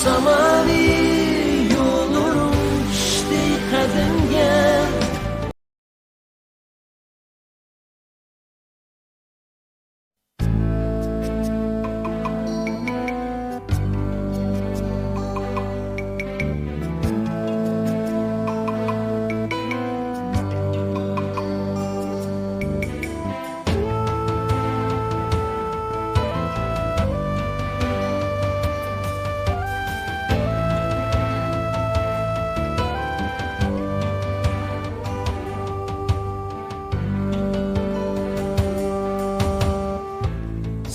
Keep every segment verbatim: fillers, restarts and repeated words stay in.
ساماۋى يوللىرىڭ چۈشتى قەدىمگە.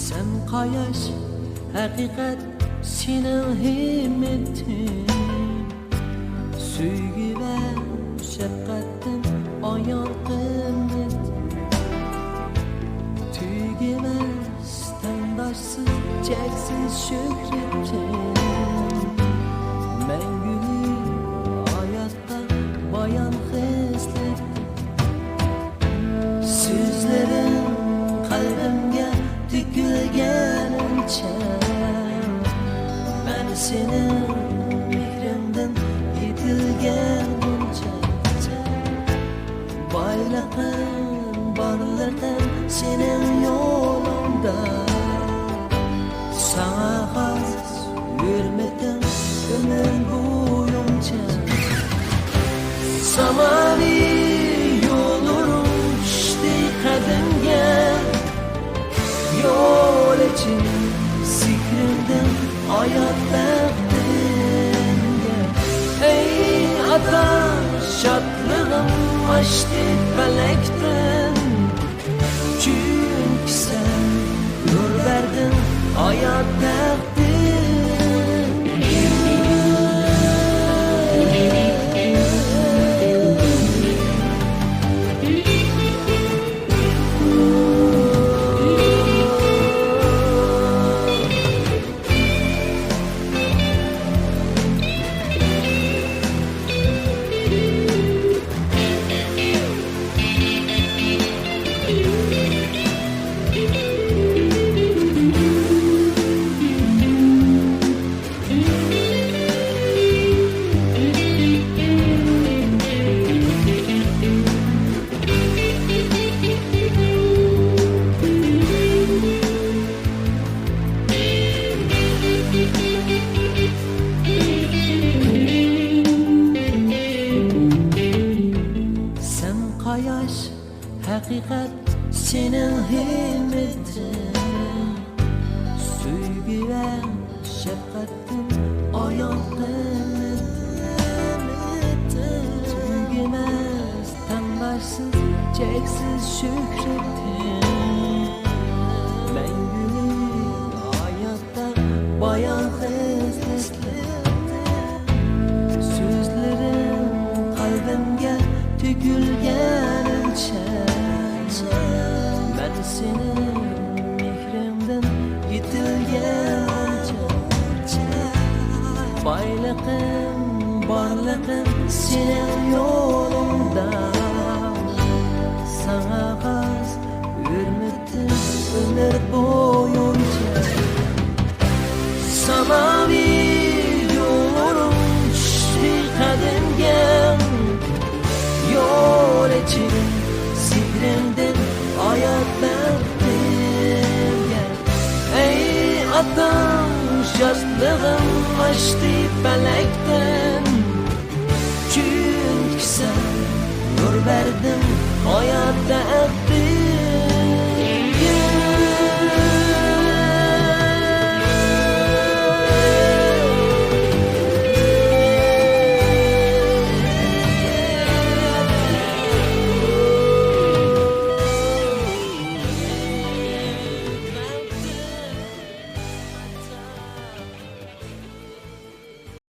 سەن قاياش، ھەقىقەت سېنىڭ ھىممىتىڭ. سۆيگۈ ۋە شەپقەتتىن ئايان قىممىتىڭ. تۈگىمەس تەڭداشسىز چەكسىز شۆھرىتىڭ. مەڭگۈلۈك ھاياتتا بايان خىسلىتىڭ. سۆزلىرىڭ قەلبىمگە تۆكۈلگەنچە، مەن سېنىڭ مېھرىڭدىن يېتىلگەنچە، بايلىقىم، بارلىقىم سېنىڭ يولۇڭدا. ساڭا خاس ھۆرمىتىم ئۆمۈر بويۇنچە. ساماۋى يوللىرىڭ چۈشتى قەدىمگە. يول ئېچىپ سېھرىڭدىن ھايات بەختىمگە. ئەي ئاتا، شادلىقىم ئاشتى پەلەكتىن. چۈنكى سەن نۇر بەردىڭ ھايات بەختىمگە. سەن قاياش، ھەقىقەت سېنىڭ ھىممىتىڭ. سۆيگۈ ۋە شەپقەتتىن ئايان قىممىتىڭ. تۈگىمەس تەڭداشسىز چەكسىز شۆھرىتىڭ. مەڭگۈلۈك ھاياتتا بايان خىسلىتىڭ. سۆزلىرىڭ قەلبىمگە تۆكۈلگەنچە، مەن سېنىڭ مېھرىڭدىن يېتىلگەنچە، بايلىقىم، بارلىقىم سېنىڭ يولۇڭدا. ساڭا خاس ھۆرمىتىم ئۆمۈر بويۇنچە. ساماۋى يوللىرىڭ چۈشتى قەدىمگە. يول ئېچىپ سېھرىڭدىن ھايات بەختىمگە. ئەي ئاتاڭ، شادلىقىم ئاشتى پەلەكتىن. چۈنكى سەن نۇر بەردىڭ ھايات بەختىمگە.